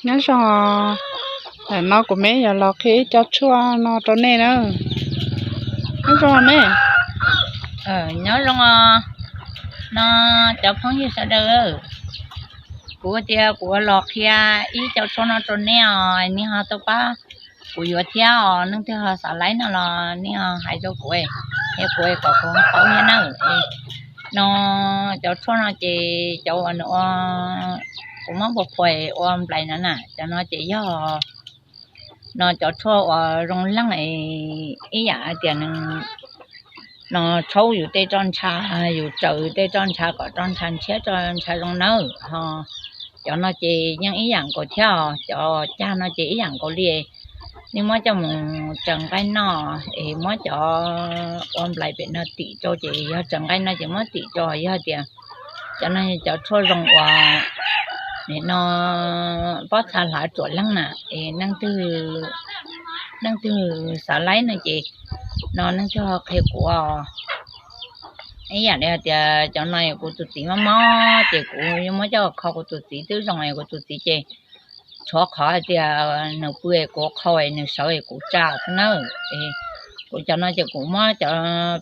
Nyob zoo, ntawm no kuv me yuav los qhia ib co tshuaj no rau nej na. Nyob zoo me. Nyob zoo os, no cov phooj ywg sawv daws, kuv tias kuv los qhia ib co tshuaj no rau nej os, nej ho tuaj pab kuv yuav thiab os. Leej twg ho xav laib no los nej ho hais rau kuv, es kuv kom kuv paub thiab na. No cov tshuaj no ces cov uas nws ua, kuv muab npua phuas ua nplais no na, cov no ces yog no cov tshuaj uas zoo leej, ib yam hais tias nws no tshaub yus tej roj ntsha, yus tsaws tej roj ntsha kom roj ntsha ntshiab roj ntsha zoo nawb ho. Cov no ces yeej ib yam nkaus thiab os, cov cag no ces ib yam nkaus li. Nej muab coj mus tsaws nqaij noj es muab cov ua nplais pem no tim rau, ces yog tsaws nqaij no ces muab tim rau, yog tias cov no cov tshuaj zoo uas nim no pob txha hlav ruam leej na, es leej twg xav laib no ces no leej twg ho qhia kuv os. Ib yam li hais tias cov no kuv tus txiv mob mob ces kuv yuav muab coj kho kuv tus txiv twb zoo es kuv tus txiv ces tshuav qhov hais tias nws pw es kuv qhau es nws sawv es kuv tsa xwb na. Kuv cov no ces kuv muab cov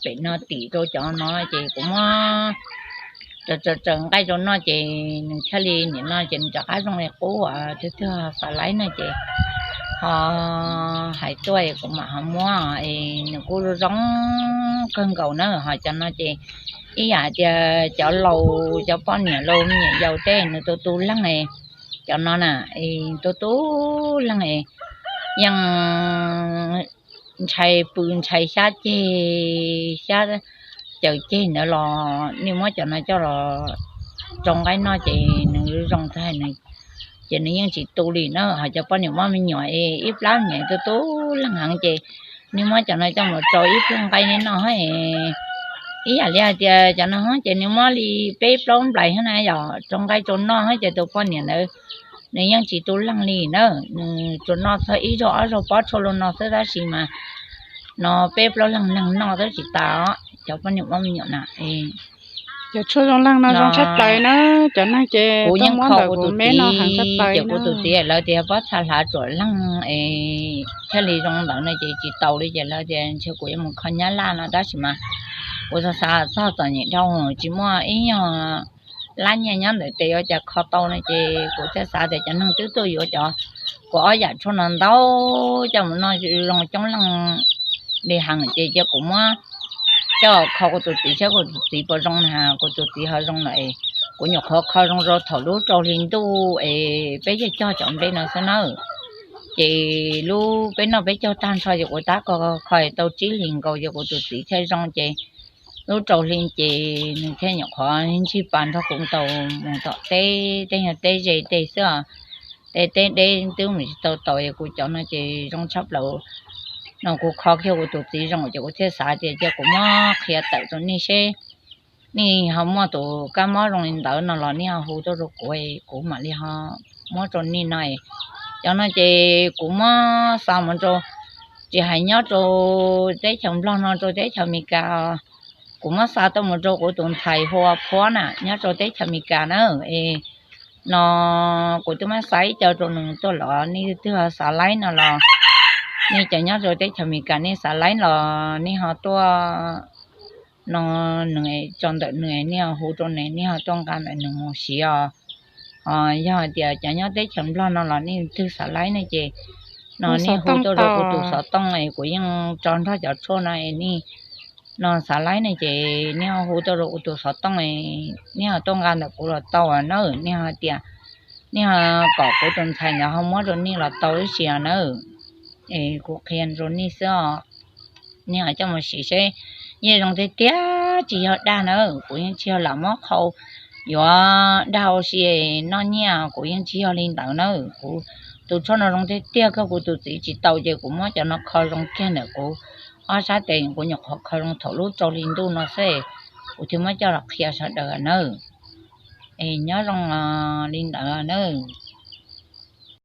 pem no tim rau cov no ces kuv muab tsaws tsaws nqaij rau noj ces nws thiaj li nim no ces nws rov qab zoo li qub. Twg twg xav laib no ces ho hais tuaj kuv mam ho muab, nws kuj zoo kawg nkaus na. Ho cov no ces ib yam tias cov laus, cov poj niam laus me nyuam yaus tej nws tu tu leej, cov no na, tu tu leej, yeej ntshai pw ntshai xyab ceg, xyab caws ceg ntawd los nej muab cov no coj los rau nqaij noj ces nws zoo tag, ces nws yeej tsis tu li na. Ho cov poj niam muaj me nyuam, ib plab me nyuam tu tu leej heev ces nej muab cov no coj mus rau ib pliag nqaij nej noj. Ib yam li hais tias cov no ces nws muab li peb plaub nplais na yom, rau nqaij rau noj ces tus poj niam ntawd nws yeej tsis tu leej li na. Nws tsuas noj txog ib zaug ob zaug pob tshuaj los no xwb tab sis mas no peb plaub leeg neeg noj twb tsis tas os. Cov poj niam muaj me nyuam na, cov tshuaj zoo leej no zoo tshaj plaws na. Cov neeg ces kuv yeej kho kuv tus txiv, ces kuv tus txiv lawv tias pob txha hlav ruam leej es thiaj li zoo ntawd no ces tsis tau li ces lawv tias ntshe kuv yuav mus kho nyab laj no tab sis mas kuv xav xav txog txom nyem dhau tsis muaj ib nyuag lab nyiaj nyob ntawm tes yuav cas kho tau no ces kuv thiaj xav tias cov neeg twb tuaj yuav cov kuv ob yam tshuaj no ntau coj mus noj zoo coob leej li heev ces cia kuv muab coj kho kuv tus txiv saib kuv tus txiv puas zoo na. Kuv tus txiv ho zoo lawm es kuv nyuam qhuav kho zoo rau thaum lub rau hli ntuj es peb cog cog cov nplej no xwb na. Ces lub peb noj peb caug tag nrho ces kuv tab kho kho tau tsib hlis nkaus ces kuv tus txiv thiaj zoo ces lub rau hli ces nws thiaj nyuam qhuav ntsig pas nrog kuv tau mus tom teb, tej nyuag teb ze tej xwb os. Tej teb deb twb mus tsis tau tau es kuv cov no ces zoo tshaj plaws no. Kuv kho kiag kuv tus txiv zoo ces kuv thiaj xav tias cia kuv muab qhia tawm rau nej seb nej ho muaj tus kab mob zoo li ntawd no los nej ho hu tuaj rau kuv, kuv mam li ho muab rau nej no. Cov no ces kuv muab xa mus rau, tsis hais nyob rau teb chaws Nplog no, rau teb chaws Amelikas, kuv muab xa tuaj mus rau kuv tus ntxhais hu ua Phuab na nyob rau teb chaws Amelikas na. Es no kuv twb muab xa ib co rau nws tuaj los nej twg xav laib no los, nej cov nyob rau teb chaws Amelikas nej xav laib los nej ho tuaj no, nws tso ntawm nws, nej ho hu rau nws, nej ho tuaj nqa ntawm nws mus siv os. Ho yog hais tias cov nyob teb chaws Nplog no los nej twg xav laib ne ces no nej hu tuaj rau kuv tus xov tooj es kuv yeej tso nrog cov tshuaj no es nej no xav laib ne ces nej ho hu tuaj rau kuv tus xov tooj, nej ho tuaj nqa ntawm kuv los tau na. Nej ho tias nej ho kom kuv tus ntxhais ntawd ho muab rau nej los tau ib si na. Es kuv qhia rau nej xwb os. Nej ho coj mus siv seb yeej zoo tiag tiag, tsis yog dag na. Kuv yeej tsis yog lam muab qhau yuav dag ua si noj nyiaj, kuv yeej tsis yog li ntawd na. Kuv tus tshuaj no zoo tiag tiag kawg, kuv tus txiv tsis tau ces kuv muab cov no kho zoo kiag ntawm kuv ob sab tes, kuv nyuam qhuav kho zoo thaum lub rau hli ntuj no xwb, kuv thiaj muab coj los qhia sawv daws nawb. Es nyob zoo li ntawd nawb.